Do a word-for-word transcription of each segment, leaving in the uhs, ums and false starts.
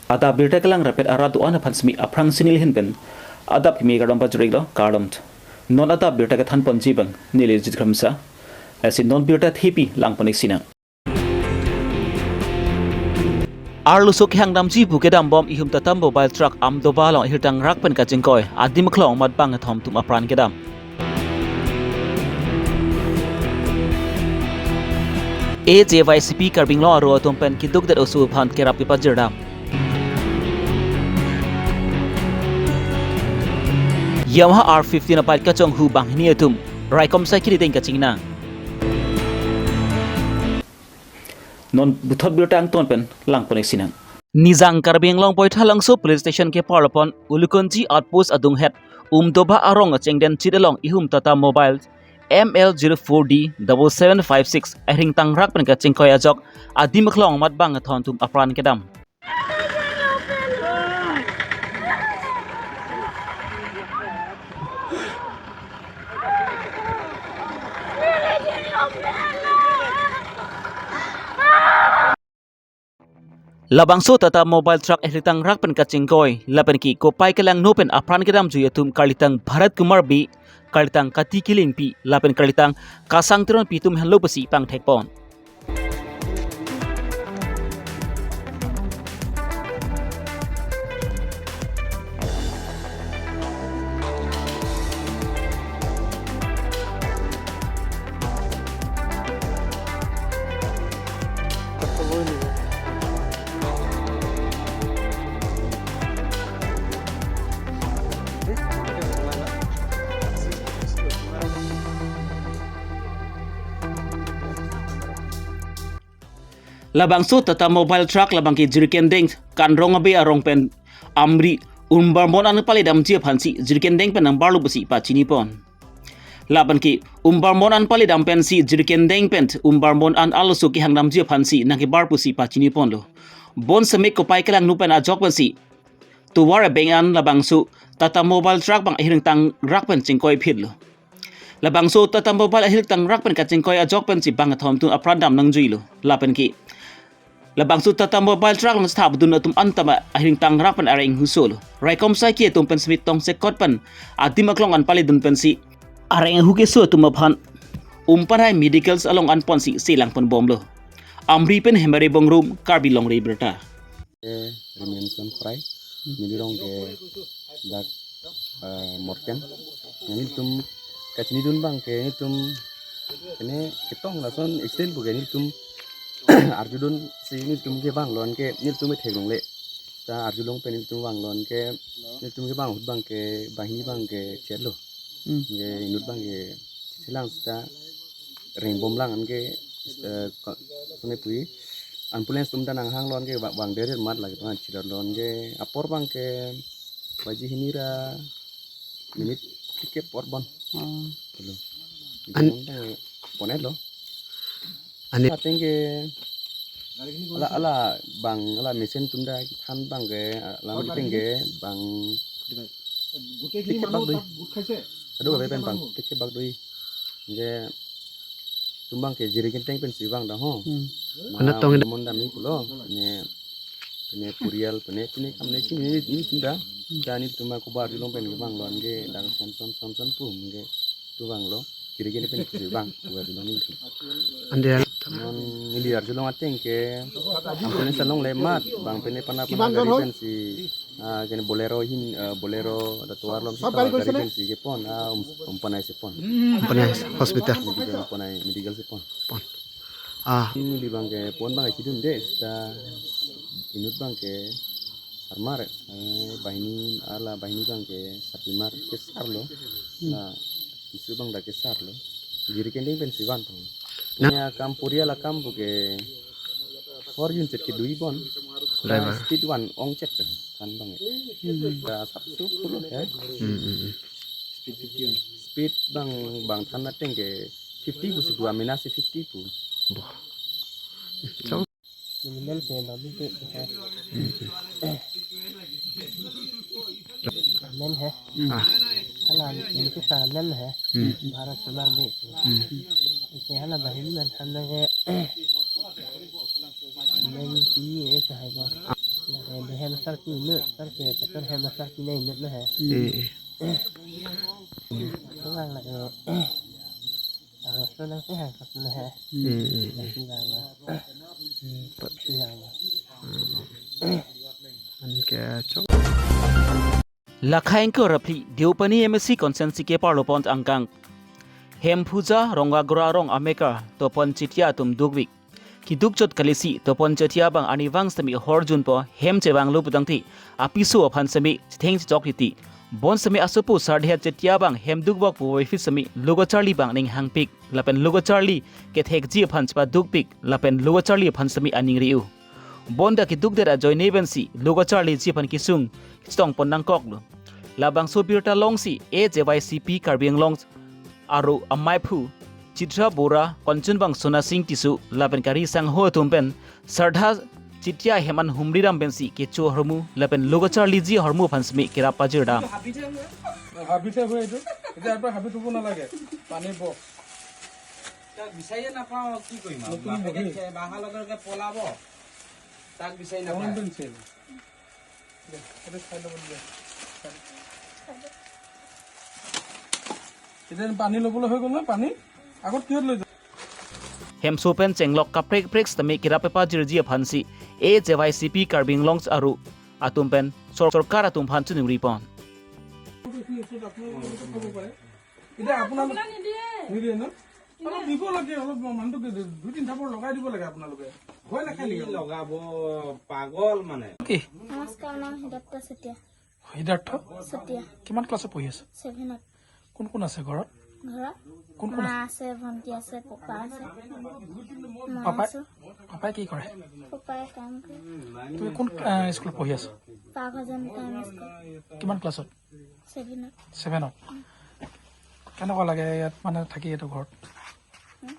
Adap birta kelang rapet arat do-an aphan simi aphrang si neli ahin pen adap kimi kardom pajir-iklo, kardom. Non adap birta kethan ponji abang neli Jit Kramsa. Lasi non birta thepi lang pon-ik sinang. Arloso kehang damji pu kedam bom ihum Tata Mobile Truck Amdobah along ahirtang rak pen kachingkoi adim aklong amat bangkethom atum apran kedam. A J Y C P Karbi Anglong aro atum pen keduk det oso aphan kerap kepajir dam. Yamaha R fifteen a-bike kachonghu banghini atum raikom sai kiri deng kachingnang. Non puthot birta angton pen lang pon-ik sinang. Nijang Karbi Anglong Baithalangso Police Station kepar pon Ulukonji Outpost adunghet Umdobah arong achengden chit along ihum Tata Mobile M L zero four D double seven five six ahirtang rak pen kachingkoi ajok adim aklong amat bangkethom atum apran kedam. Labangso Tata Mobile Truck ahirtang rak pen kachingkoi lapen ke kopai kelangno pen apran kedamjui atum karlitang Bharat Kumar Bey, karlitang Kati Kilingpi lapen karlitang Kasang Teronpi atum henlo pusi pangthek pon. Labangso Tata Mobile Truck labang ke Jirikindeng Kanrong Abe arong pen Amri Umbarmon an pale damji aphansi Jirikindeng pen nangbarlo pusi pachini pon. Lapen ke Umbarmon an pale dam pensi Jirikindeng pen Umbarmon an arloso kehang damji aphansi nangkebar pusi pachini ponlo. Bon semek kopai kelangno pen ajok pensi tovar abeng an labangso Tata Mobile Truck abang ahirtang rak pen chingkoi phitlo. Labangso Tata Mobile ahirtang rak pen kachingkoi ajok pensi bangkethom atum apran dam nangjuilo. Lapen ke labangso Tata Mobile Truck along staff dun atum anta ma ahirtang rak pen areng ahut solo. Raikom sai ke atum pen simi tongsekot pen adim aklong an pale dun pensi areng ahu keso atum aphan Umpanai Medicals along an ponsi selang pon bomlo. Amri pen Hemari Bongrung, Karbi Longri Abirta. Ke Remianson Krai, neli rong ke dak, eh, Morten. Nelitum kachinidun abang ke nelitum kene ketong lason accident pu ke nelitum arjudun si nelitum ke bang lon ke nelitum ke theklongle. Ta arjulong pen nelitum bang lon ke nelitum ke bang ahut abang ke banghini abang ke chetlo. Hmm. Ke inut abang ke selang seta rengbomlang anke, eh, ko-, kone pui ambulance atum ta nanghang lon ke ba-, bang dere mat lagi pang chilor lon ke apor abang ke baji hini ra minute phlikep apor bon. Oh. Hello. An- Pon-etlo. Ani- Ateng ke ala, ala bang, ala mesen atum ta kethan abang ke, ala ateng ke bang phlikep bak doi. Aduh, babe pen bang phlikep bak doi. Anke atum abang ke Jirikindeng pensi bang dak ho. Hmm. Ma Mana tong mon dam-ik pulo. Ne, ne purial, ne, ne kam ne chini, ne, ne atum ta. Ta nelitum akobar arjulong pen kebang lon ke dak son son son son pu anke tu bang lo. Jirikindeng pensi bang, kobar arjulong nelitum. Ande. Non neli arjulong ateng ke ambulance along le mat, bang pene pana pana gari pensi, ah, kene Bolero hin, ah, Bolero ada tovar lom si gari pensi kepon, ah, um, Umpanai si pon. Umpanai hospital. Medical Umpanai, medical si pon. Pon. Ah. Neli abang ke pon abang ke chidunde, ta inut abang ke sarmar, eh, banghini, ala banghini abang ke sarpimar, kesarlo. Hmm. La isu abang dak kesarlo. Jirikindeng pensi van tong. Na- Ini akam purial akam pu ke four unit ke dui bon. Driver. Speed one ong chet kan abang. Hmm. Dak sapsu pulo ya. Hmm, hmm, hmm. Speed fifty. Speed abang, bang than ateng ke fifty pu si dua minus fifty pu. Wah. Criminal ke babi ke, eh, men hai. Ah. Hala, ini ke salah men hai. Hmm. Bharat Kumar Bey. Hmm. Isi hala bahin men ham na ke, men ki ye sahai ko. Na ke Hem sar pi inut, sar ke, paton hem sar pi na inut lo he. Eh, eh. Ko vang la, eh, aro so nang se hang sat lo he. Eh, eh, eh. Lasi vang lo. Lasi vang lo. Anke chok. Lakhai ingkoi ra phli, Deopani M A C constituency keparlo pon angkang Hemphuja Rongagora arong amekar Topon Chetia atum dukvik. Keduk chot kalisi Topon Chetia abang arnivang sitame horjunpo hem chevanglo putangte apiso aphan sitame chetheng chechok titi. Bonsitame asopo Sardhe Chetia abang hem dukvok puvoiphit sitame lo kacharli abang ning hangpik lapen lo kacharli kethekji aphan chepadukpik lapen lo kacharli aphan sitame aning ri-o. Bonta keduk det ajoine pensi lo kacharliji aphan kesung chetongpon nangkoklo. Labangso birta alongsi A J Y C P Karbi Anglong aro amaiphu Chitra Bora, konchunbang Sona Sing Tisso lapen kari sangho atum pen Sardhe Chetia hem an humri dam pensi kecho ahormu lapen lo kacharliji ahormu aphan sitame kerap pajir dam. হাবিতে হয় এইটো। এতিয়া ইয়াৰ পৰা হাবি থ'ব নালাগে। পানী বহ। তাক বিচাৰিয়ে নাপাওঁ, কি কৰিম আৰু? নতুন বহি। বাপেকে খে-, বাহাৰ লগে লগে পলাব। তাক বিচাৰি নাপায়। পেঞ্চিল। দে, এইটো চাই ল'ব দে। এতিয়া পানী ল'বলৈ হৈ গ'ল ন, পানী? আগত কিহত লৈ যাম? Hemso pen chenglok kaprek prek sitame kerap pajirji aphansi A J Y C P Karbi Anglong aro atum pen sor-, sorkar atum aphan chiningri pon. এতিয়া আপোনালোক নিদিয়ে ন? অলপ দিব লাগে, অলপ মানুহটো কি দুই তিনিটা বোৰ লগাই দিব লাগে আপোনালোকে। ভয় নাখায় নেকি? কি লগাব, পাগল মানে। কি? নমস্কাৰ, নাম হৃদত্ত চুতীয়া। হৃদাৰ্থ? চুতীয়া। কিমান ক্লাছত পঢ়ি আছে? ছেভেনত। কোন কোন আছে ঘৰত? ঘৰত কোন কোন মা আছে? আছে, ভণ্টি আছে, পাপা আছে। মই পাপাই, আছো। পাপাই কি কৰে? পাপাই কাম কৰে। তুমি কোন, আহ, স্কুলত পঢ়ি আছা? পাকঘৰ জন টাইম স্কুল। কিমান ক্লাছত? ছেভেনত। ছেভেনত। কেনেকুৱা লাগে ইয়াত মানে থাকি এইটো ঘৰত? হুম?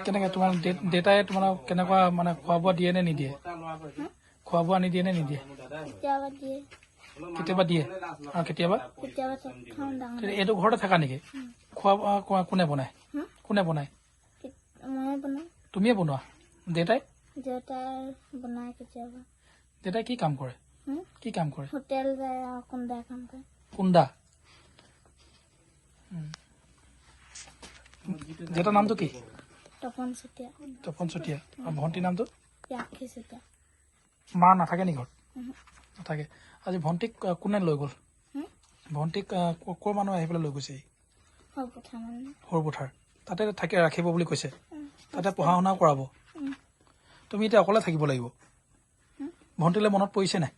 কেনেকে তোমাৰ দে-, দেউতাই তোমালোকক কেনেকুৱা মানে খোৱা বোৱা দিয়ে নে নিদিয়ে? হুম? খোৱা বোৱা আনি দিয়ে নে নিদিয়ে? কেতিয়াবা দিয়ে। কেতিয়াবা দিয়ে? আৰু কেতিয়াবা? কেতিয়াবা থ-, থওঁ ডাঙৰ। তেতিয়া এইটো ঘৰতে থাকা নেকি? হুম। খোৱা বোৱা কোৱা-, কোনে বনায়? হুম? কোনে বনায়? কি-, ময়ে বনাওঁ। তুমিয়ে বনোৱা? দেউতাই? দেউতাই বনায় কেতিয়াবা। দেউতাই কি কাম কৰে? হুম? কি কাম কৰে? হোটেল যায় আৰু কুন্দা কাম কৰে। কুন্দা? উম। দেউতাৰ নামটো কি? তপন চুতীয়া। তপন চুতীয়া। আৰু ভণ্টিৰ নামটো? পিয়াক্ষী চুতীয়া। মা নাথাকে নেকি ঘৰত? উহু। নাথাকে। আজি ভণ্টিক, আহ, কোনে লৈ গ'ল? হুম? ভণ্টিক, আহ, ক-, ক'ৰ মানুহ আহি পেলাই লৈ গৈছেহি? সৰুপথাৰ মানুহ। সৰুপথাৰ। তাতে থাকে, ৰাখিব বুলি কৈছে? উম। তাতে পঢ়া শুনা কৰাব? উম। তুমি এতিয়া অকলে থাকিব লাগিব? হুম? ভণ্টিলৈ মনত পৰিছে নাই?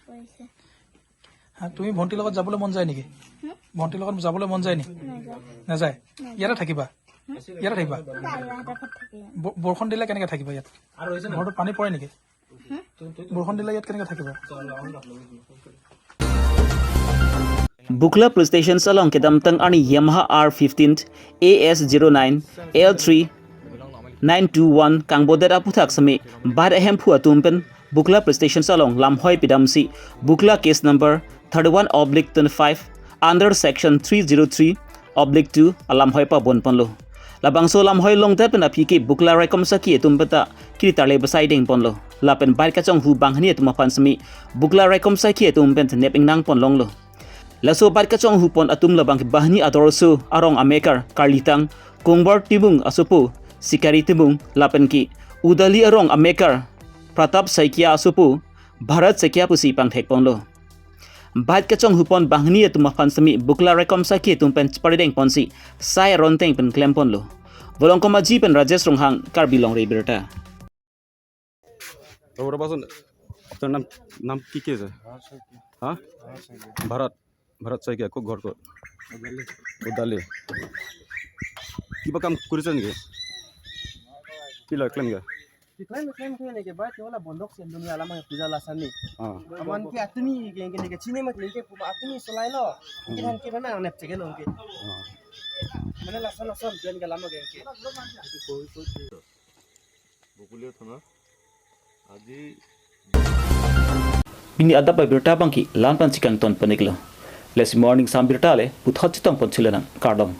পৰিছে। হা, তুমি ভণ্টিৰ লগত যাবলৈ মন যায় নেকি? হুম? ভণ্টিৰ লগত যাবলৈ মন যায় নেকি? নাযায়। নাযায়? নাযায়। ইয়াতে থাকিবা? হুম? ইয়াতে থাকিবা? নাই, ইয়াতে ক'ত থাকিম? ব-, বৰষুণ দিলে কেনেকে থাকিবা ইয়াত? ঘৰটো পানী পৰে নেকি? হুম? বৰষুণ দিলে ইয়াত কেনেকে থাকিবা? Bukla Police Station along kedamtang arni Yamaha R fifteen A S zero nine L three nine two one kangbodet aputhak sitame bike ahemphu atum pen Bukla Police Station along lamhoi pidamsi Bukla case number thirty-one oblique twenty-five under section three zero three oblique two alamhoi pabon ponlo. Labangso lamhoi longdet pen aphi ke Bukla raikom sakhi atum pen ta kiri tarle besai deng ponlo. Lapen bike kachonghu banghini atum aphan sitame Bukla raikom sakhi atum pen nep ingnang pon longlo. Laso bike kachonghu pon atum labang ke banghini adorso arong amekar Karlitang Kongbar Timung asopo Sikari Timung lapen ke Udali arong amekar Pratap Saikia asopo Bharat Saikia pusi pangthek ponlo. Bike kachonghu pon banghini atum aphan sitame Bukla raikom sakhi atum pen chepari deng ponsi sai aron teng pen klem ponlo. Volongkom Aji pen Rajesh Ronghang, Karbi Longri Abirta. ৰ'ব, ৰ'বাচোন, আপোনাৰ নাম, নাম কি কি আছে? ভাৰত শইকীয়া। হা? ভাৰত শইকীয়া। ভাৰত, ভাৰত শইকীয়া, ক'ত ঘৰ ক'ত? ওদালি। ওদালি। কিবা কাম কৰিছে নেকি? কি লয়, ক্লেইম কিয়? Claim, claim khe neke ba, ke wala bondok sen dunia lama puja lasan ni. Ah. Aman ke atumi ke, ke neke chini mat neke puma atumi solai lo. Ke Hmm. han ke mana nep cheke lo ke. Ah. Mana lasan lasan jen ke lama ke ke. বকুলীয়া থানা। আজি Pini adap abirta abangke la-an pen chekangton pon-iklo. Lasi morning sam birta le puthot chetong pon chule nang, kardom.